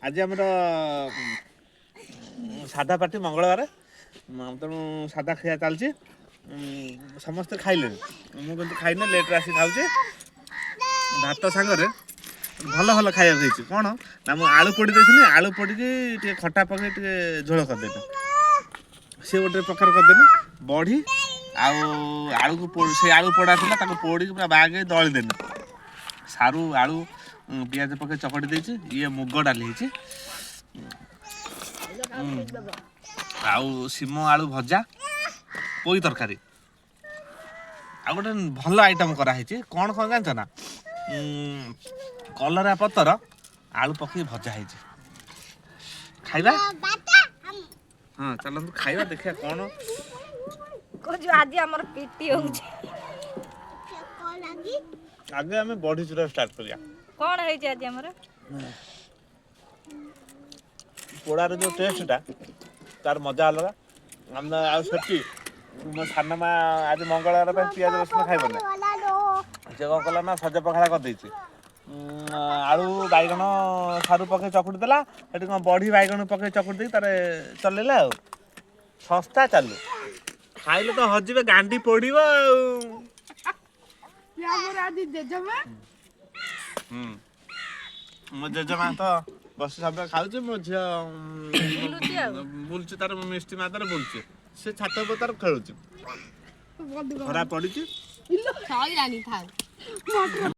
ଆଜି ଆମର ସାଧା ପାର୍ଟି, ମଙ୍ଗଳବାର, ତେଣୁ ସାଧା ଖିଆ ଚାଲିଛି। ସମସ୍ତେ ଖାଇଲେଣି, ମୁଁ କିନ୍ତୁ ଖାଇନି, ଲେଟ୍ରେ ଆସି ଖାଉଛି। ଭାତ ସାଙ୍ଗରେ ଭଲ ଭଲ ଖାଇବାକୁ ହେଇଛି। କ'ଣ ନା ମୁଁ ଆଳୁ ପୋଡ଼ି ଦେଇଥିଲି, ଆଳୁ ପୋଡ଼ିକି ଟିକେ ଖଟା ପକେଇ ଟିକେ ଝୋଳ କରିଦେଲି, ସିଏ ଗୋଟେ ପ୍ରକାର କରିଦେଲି। ବଢ଼ି ଆଉ ଆଳୁକୁ, ସେ ଆଳୁ ପୋଡ଼ା ଥିଲା, ତାକୁ ପୋଡ଼ିକି ପୁରା ବାଗେଇ ଦଳିଦେଲି। ସାରୁ, ଆଳୁ, ପିଆଜ ପକେଇ ଚକଟି ଦେଇଛି। ଇଏ ମୁଗ ଡାଲି ହେଇଛି ଆଉ ଶିମ ଆଳୁ ଭଜା, ପୋଇ ତରକାରୀ। ଆଉ ଗୋଟେ ଭଲ ଆଇଟମ୍ କରାହେଇଛି। କ'ଣ କ'ଣ ଜାଣିଛ ନା? କଲରା ପତର ଆଳୁ ପକେଇ ଭଜା ହେଇଛି। ଖାଇବା, ହଁ, ଚାଲନ୍ତୁ ଖାଇବା, ଦେଖିବା କ'ଣ। କହୁଛୁ ଆଜି ଆମର ପିଟି ହଉଛି। ଆଗେ ଆମେ ବଢି ଚୁରା ଷ୍ଟାର୍ଟ କରିବା। କ'ଣ ହେଇଛି ଆଜି ଆମର? ପୋଡ଼ାର ଯୋଉ ଟେଷ୍ଟଟା, ତାର ମଜା ଅଲଗା। ଆମେ ଆଉ ସେଠି ମୋ ସାନ ମା ଆଜି ମଙ୍ଗଳବାର ପାଇଁ ପିଆଜ ରସୁଣ ଖାଇବନି। ସେ କ'ଣ କଲା ନା ସଜ ପଖାଳ କରିଦେଇଛି। ଆଳୁ, ବାଇଗଣ, ସାରୁ ପକେଇ ଚକୁଟି ଦେଲା। ସେଠି କ'ଣ ବଢି ବାଇଗଣ ପକେଇ ଚକୁଟି ଦେଇକି ତାର ଚଲେଇଲା। ଆଉ ଶସ୍ତା ଚାଲୁ, ଖାଇଲେ ତ ହଜିବେ, ଗାଣ୍ଡି ପୋଡ଼ିବ ଆଉ। ଆମର ଆଜି ଜେଜେମା। ମୋ ଜେଜେମା ତ ବସି ସବୁବେଳେ ଖାଉଛି। ମୋ ଝିଅ ବୁଲୁଛି ଆଉ। ବୁଲୁଛି ତାର, ମିଷ୍ଟି ମା ତାର ବୁଲୁଛି, ସେ ଛାତ ଉପରେ ତାର ଖେଳୁଛି। ବନ୍ଧୁ। ଖରା ପଡିଛି। ସଇଲାନି, ଥାଉ।